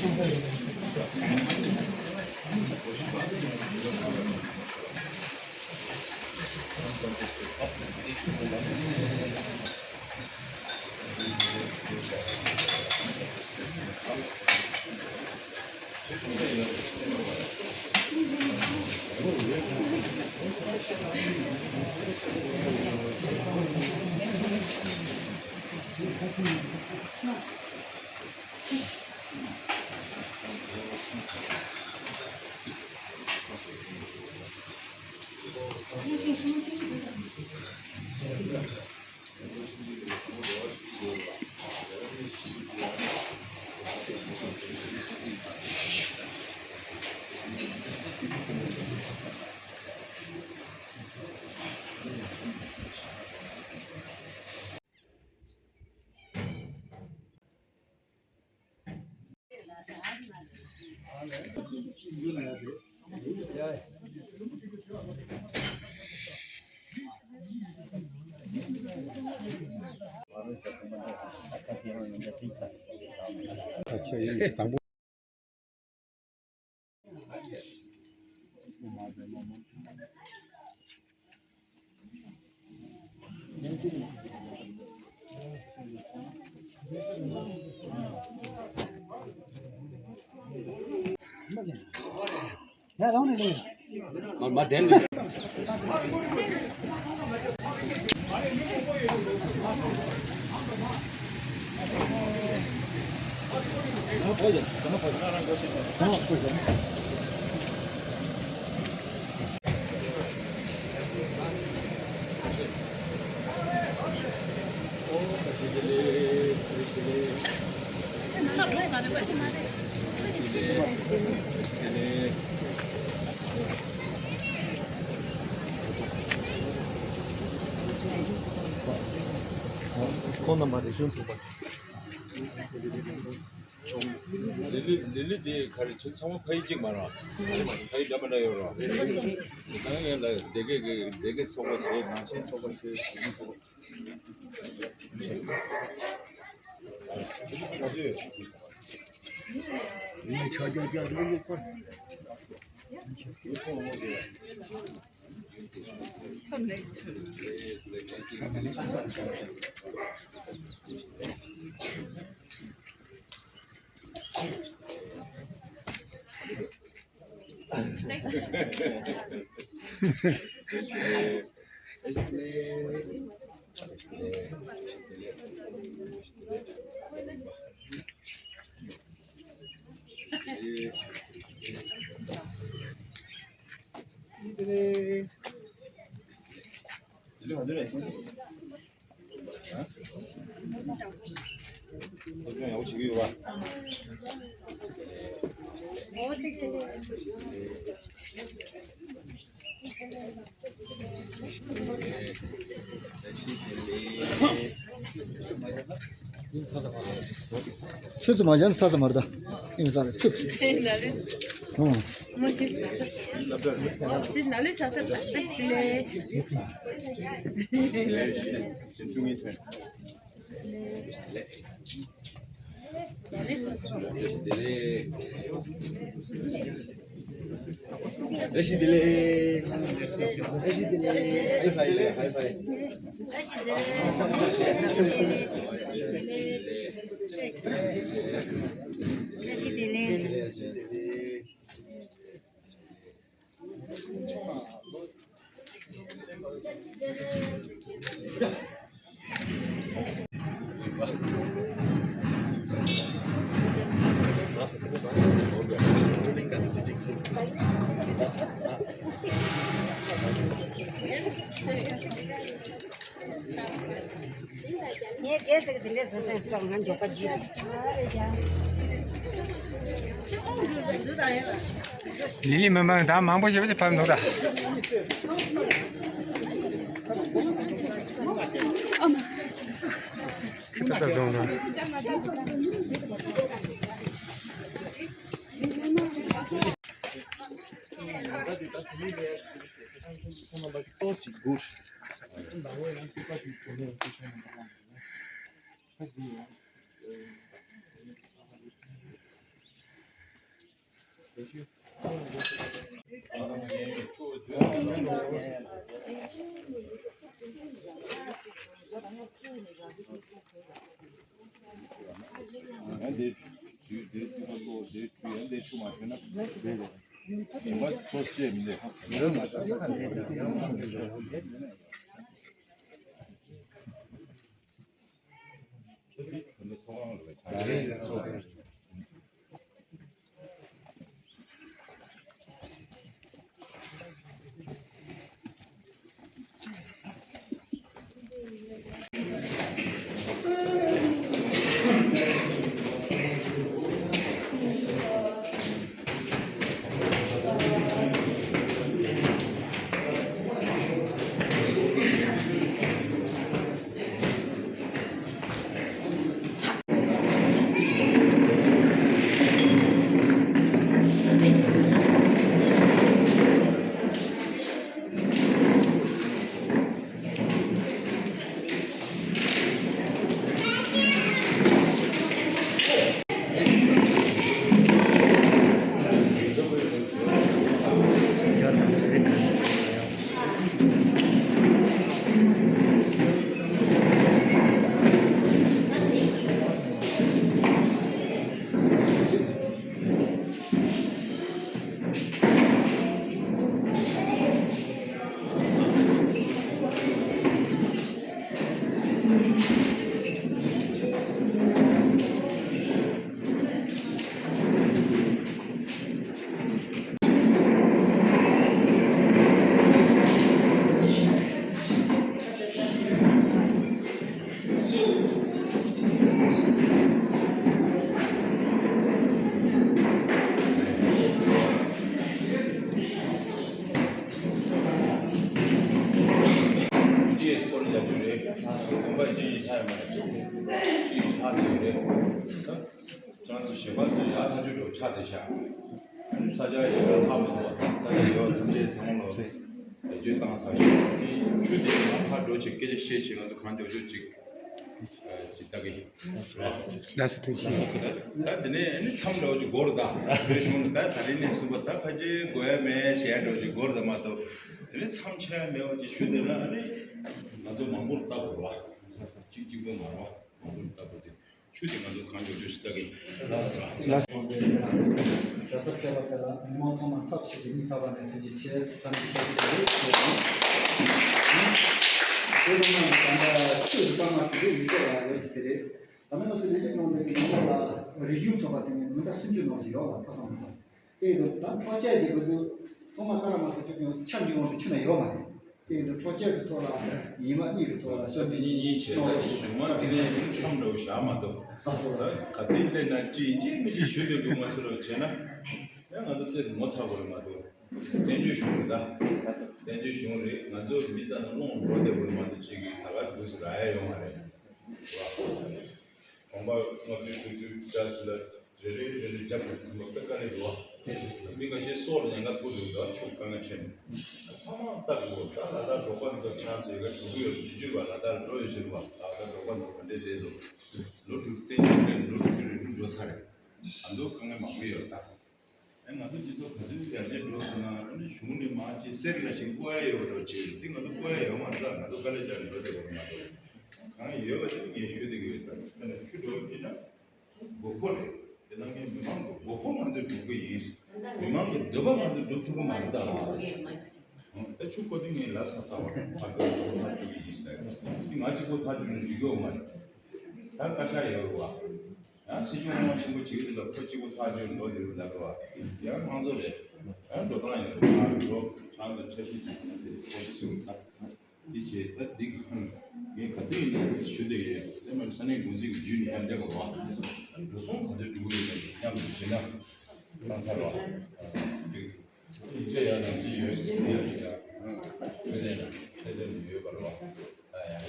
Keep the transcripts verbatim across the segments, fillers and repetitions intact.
མ་མ་དེ་ནི། ཁོང་རྣམ་པ་རེ་ཞུ་ཐུབ་པ། ལི་ལི་ལི་ལི་དེ་ག་རེ་ཁྱོད་ཚང་མ་ཕ་ཡུལ་གཅིག་མ་རེད། ཕ་ཡུལ་འདྲ་མི་འདྲ་ཡོད་རེད། ད་ངས་ལ་སྡེ་དགེ་གི་སྡེ་དགེ་ཚོགས་པ་བྱས། ནང་ཆེན་ཚོགས་པ་བྱས། བུད་མེད་ཚོགས་པ། ཚུ་ཚུ་མ་ཡང་ཐ་ཚ་མར་ད་ཨིན་ས་ཚུ་ཚུ། ཨོ། དེ་ནལ་ས་ས་ད་ཏེ་ལེ། བཀྲ་ཤིས་བདེ་ལེགས། བཀྲ་ཤིས་བདེ་ལེགས། བཀྲ་ཤིས་བདེ་ལེགས། ཧའི་ཕའི་ལེ། ཧའི་ཕའི། བཀྲ་ཤིས་བདེ་ལེགས། བཀྲ་ཤིས་བདེ་ལེགས། ངས་རྒྱལ་སྲས་ཀྱི་དེ་འདྲའི་བཟོ་སེམས་སོགས་ང་འཇོག་པ་བརྒྱུད། ལི་ལི་མི་མང་ད་མང་པོ་ཞེ་པོ་ཅིག་ཕབ་འདུག་ད། ཁི་ཏ་ཏ་བཟུང་ན། ཅེས་སྐོར་ལ་རྒྱབ་རྒྱུ་རེད། དགོན་པ་ཅིག་ཡིན་ས་ཡོད་མ་རེད། ཅིག་ལྷག་ཡོད་རེད། ཁྱེད་རང་ཚོ་གཞན་པ་ཚོ་ཡར་ལྷག་རྒྱུ་འགྲོ་ཆགས་བསྡད་ཤག་ས་ཆ་ཞིག་ལ་ལྷག་མི་ཐུབ་པ་དང་། ས་ཆ་ཡོད་ཐམས་ཅད་ཚང་མ་ལོ་བེད་སྤྱོད་བཏང་ཚར་ཤག་ཨ་ནི་ཆུ་དེ་ནང་ཕར་འགྲོ་བྱས་སྐད་ཆ་བཤད་བྱས་ང་ཚོ་གང་མགྱོགས་མགྱོགས་ཅིག་ཅིག་ལྟ་གི་ཡིན། ལགས་སོ། ཐུགས་རྗེ་ཆེ། ད་དེ་ནས་ཨ་ནི་མཚམས་འདྲ་བོ་ཅིག་འགོར་ད། བོད་གཞུང་ལ་ད་ད་རིང་ནས་གསུམ་པ་ད་ཕལ་ཆེར་དགོས་ཡ་མེད་ཟེར་ཡ་འདྲ་བོ་ཅིག་འགོར་ད་མ་གཏོགས། དེ་ནས་མཚམས་ཆད་ཡ་མེད་པ་ཅིག་ཞུ་བསྡད་ན་ཨ་ནི་ང་ཚོ་མང་པོར་ལྟ་དགོས་རེད་བ། གཅིག་གཅིག་པོ་མ་རེད་བ། མང་པོར་ལྟ་དགོས་ཏེ། ཆུ་དེ་ང་ཚོ་གང་མགྱོགས་མགྱོགས་ཤིག་ལྟ་གི་ཡིན། ལགས་སོ། གྲྭ་ས་ཕེབས་པ་དེ་ལ་མི་མང་ཚང་མ་ཚབ་བྱས་ཏེ་སྙིང་ཐག་པ་ནས་ཐུགས་རྗེ་ཆེ་བསམ་གྱི་ཞུ་གི་ཡོད། དེ་ལ་མ་ད་ལྟ་ཆུ་རུ་པ་མ་དེ་རིགས་མི་སྐྱོ་བ་ཡོད་ཀྱི་དེ་རེད། ད་ནི་ང་ཚོ་ལས་རིགས་ནང་དུ་ཡོང་བ་ལ་རིག་གཞུང་ཚོགས་པ་ཟེར་ནས་མི་འདྲ་སུམ་ཅུ་ནང་བཞིན་ཡོད་ལ་ཕ་སང་མི་སང་། དེ་ཡིན་དུས་ད་འཕྲོག་བྱེད་ཀྱི་དགོས་དུས་ཚང་མ་ཀ་ར་མ་སོ་ཆུ་ཀྱང་ཆ་འཇིག་དབང་དུ་ཆུ་ན་ཡོད་མ་རེད། དེ་ཡིན་དུས་འཕྲོག་བྱེད་ཀྱི་ཐོག་ལ་ཉི་མ་གཉིས་ཀྱི་ཐོག་ལ་གསོལ་འདེབས་གཉིས་གཉིས་བྱས་གནང་རོགས་ཞུ། ཞུ་མ་དེ་ནས་མཚམས་འདྲ་བོ་བཞག་མ་གཏོགས། ས་སོ་ལ་ག་དུས་སླེབས་ན་ཅི་ཡིན་ཅི་མིན་ཅི་ཞུ་འདོད་དགོས་མ་སོ་རོགས་བྱས་ན། ཡང་ང་ཚོ་དེ་ངོ་ཚ་དགོས་རེད་མ་གཏོགས། བཙན་བྱོལ་གཞུང་རེད་ད། བཙན་བྱོལ་གཞུང་རེད། ང་ཚོ་མི་ཙམ་ལ་སློང་འགྲོ་བསྡད་དགོས་རེད་མ་གཏོགས་ཅིག་གིས་ད་ག་དུས་སུ་རག་ཡ་ཡོད་མ་རེད། རེད་བ། གྲོང་པ་ལྔ་བཅུ་དྲུག་ཅུ་འདྲ་ཟེར་ལ། རེ་རེ་རེ་རེ་རྒྱབ་དགོས་ཚུལ་ལ་དཔེ་དཀའ་ལས་འདུག་བ། མི་འགའ་ཤས་སྲོག་ལ་ཉེན་ཁ་ཐུག་འདུག་ད་ཆུ་དཀའ་ངལ་འཕྲད་ནས། ཚང་མ་ལྟ་དགོས། ད་ལ་དྭགས་འབྲོག་པ་ཚོ་ཆང་ཚོ་ཡི་ག་འགྲོ་གི་ཡོད་རེད། བྱེད་རྒྱུ་བ་ལ་དྭགས་འགྲོ་ཡོད་ཟེར་བ། ལ་དྭགས་འབྲོག་པ་ཚོ་ག་འདྲས་བསྡད་འདུག་ལོ་དྲུག་བཙན་བྱོལ་ནས་ལོ་དྲུག་ཅུ་རེ་དྲུག་འགྲོ་ཚར་རེད། ད་དུང་དཀའ་ངལ་མང་པོ་ཡོད་ད། ཨེ་ང་ཚོ་སྤྱི་ཚོགས་ག་ཚོད་ཡར་རྒྱས་འགྲོ་སོང་ན་ཨ་ནི་གཞུང་ནས་མར་ཅིག་གསེར་ལ་ཞིག་བཀོད་ཡ་ཡོད་འགྲོ་བྱེད་རེད། འདི་ང་ཚོ་བཀོད་ཡ་ཡོད་མ་རེད་ད། ང་ཚོ་དཀའ་ལས་རྒྱག་ནས་འགྲོ་བསྡད་པ་མ་གཏོགས། གང་ཡོད་པ་དེ་ངས་ཞུ་བསྡད་ཀྱི་ཡོད་ད། ཁྱོད་ནས་ཆུ་འགྲོ་བྱེད་ན། དགོས་མཁོ་རེད། དེ་ནང་གི་མི་མང་གི་དགོས་མཁོ་ང་ཚོས་སྒྲུབ་ཀྱི་ཡིན། མི་མང་གི་འདོད་པ་ང་ཚོས་སྒྲུབ་ཐུབ་ཀྱི་མ་རེད་ད། ད་ཆུ་བཀོད་དུས་ངས་ལབ་ས་ཚ་བ་ཕར་འགྲོ་ཚུར་ཐག་གཅོད་ཀྱི་ཡིན་ཟེར། ང་གཅིག་པོ་ཐག་གཅོད་ནས་འགྲིག་གི་ཡོད་མ་རེད། ད་བཀའ་ཤག་ཡོད་རེད་བ། ཡང་སྲིད་སྐྱོང་དབང་ཆེན་པོ་བྱེད་ཀྱི་འདུག་ལ་ཁོ་གཅིག་པོ་ཐག་གཅོད་འགྲོ་འདི་རུ་ལབ་རེད་བ། ཡང་དམངས་གཙོ་རེད། ཡང་འགྲོ་སྟངས་ཡིན་རེད། ང་འགྲོ་ཁྱེད་རང་ཚོ་འཆར་གཞི་ཅིག་ཡིན་ན་དེ་ཁོ་གཅིག་སུ་ཐག་འདི་བྱས་ད་འདི་གི་ཁོང་ངས་ག་དུས་ཡིན་ནའི་ཞུ་བསྡད་ཡོད། དེ་མ་ས་གནས་འགོ་འཛིན་གྱི་བརྒྱུད་ནས་ཡར་འདེབས་པ་རེད་བ། འགྲོ་སོང་ག་ཚོད་འགྲོ་གི་ཡོད་མེད་མཉམ་དུ་བྱས་ན་བཏང་ཚར་རེད་བ། ཡིག་ཆ་ཡང་ནང་སྲིད་ཡོད་ཡོད་ཡོད་ཡོད་ཡོད་ཡོད་ཡོད་ཡོད་ཡོད་ཡོད་པ་རེད་བ། ད་ཡང་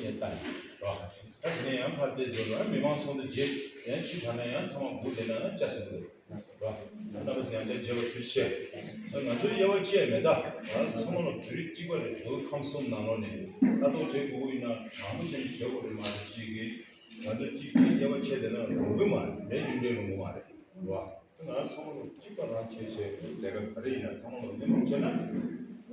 ཡིན་ད་རེད་བ། ད་དེ་ནས་ཡང་ཕར་བལྟས་ཚོད་ལ་མི་མང་ཚོགས་འདུ་རྗེས་ཡང་ཕྱི་དྲགས་ན་ཡང་ཚང་མ་སྒུག་བསྡད་ན་ཡང་སྐྱ་ཟེར་འདུག་རེད་བ། རྣམ་པ་ཚོ་ཡང་བསྐྱར་མཇལ་བ་ཐུགས་རྗེ་ཆེ། ང་ཚོའི་དབྱེ་བ་ཕྱེ་ཡ་མེད་ད། ང་ཚང་མ་ལ་བོད་རིགས་གཅིག་པ་རེད། བོད་ཁམས་གསུམ་ནང་ལོགས་ནས་ལྟ་རྟོག་བྱེད་དགོས་ཀྱི་ཡིན་ན་མང་པོ་ཅན་གྱིས་བྱེད་དགོས་རེད་མ་རེད། གཅིག་གིས་ང་ཚོ་གཅིག་གཅིག་དབྱེ་བ་ཕྱེ་བསྡད་ན་ལོང་གི་མ་རེད། ལས་རྒྱུ་འབྲས་ལོང་གི་མ་རེད་བ། ང་ཚང་མ་ལོ་གཅིག་པ་རང་བྱས་བྱས་ལས་ཀ་ག་རེ་ཡིན་ན་ཚང་མ་ལོ་མཉམ་རུབ་བྱས་ན།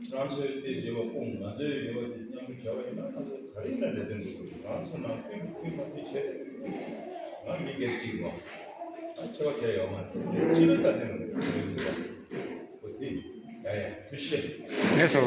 ཁྱེད་རང་ཚོའི་དེ་བྱེད་པ་སྤུངས། ང་ཚོའི་ཡོད་པ་དེ་མཉམ་རུབ་བྱས་པ་ཡིན་ན་ང་ཚོ་ག་རེ་ཡིན་ན་ལས་དོན་འགྲུབ་དགོས། ང་ཚོ་ནང་ཁུལ་ཁུལ་མ་ཁུལ་བྱས་ཏེ། ང་མི་སྒེར་གཅིག་མ། ང་ཆེ་བ་བྱས་ཡོད་མ་རེད། སྤྱི་པའི་ལྟ་དོན་འགྲུབ་དགོས། འོ་དེ། ཡ་ཡ་ཐུགས་རྗེ་ཆེ། ལགས་སོ།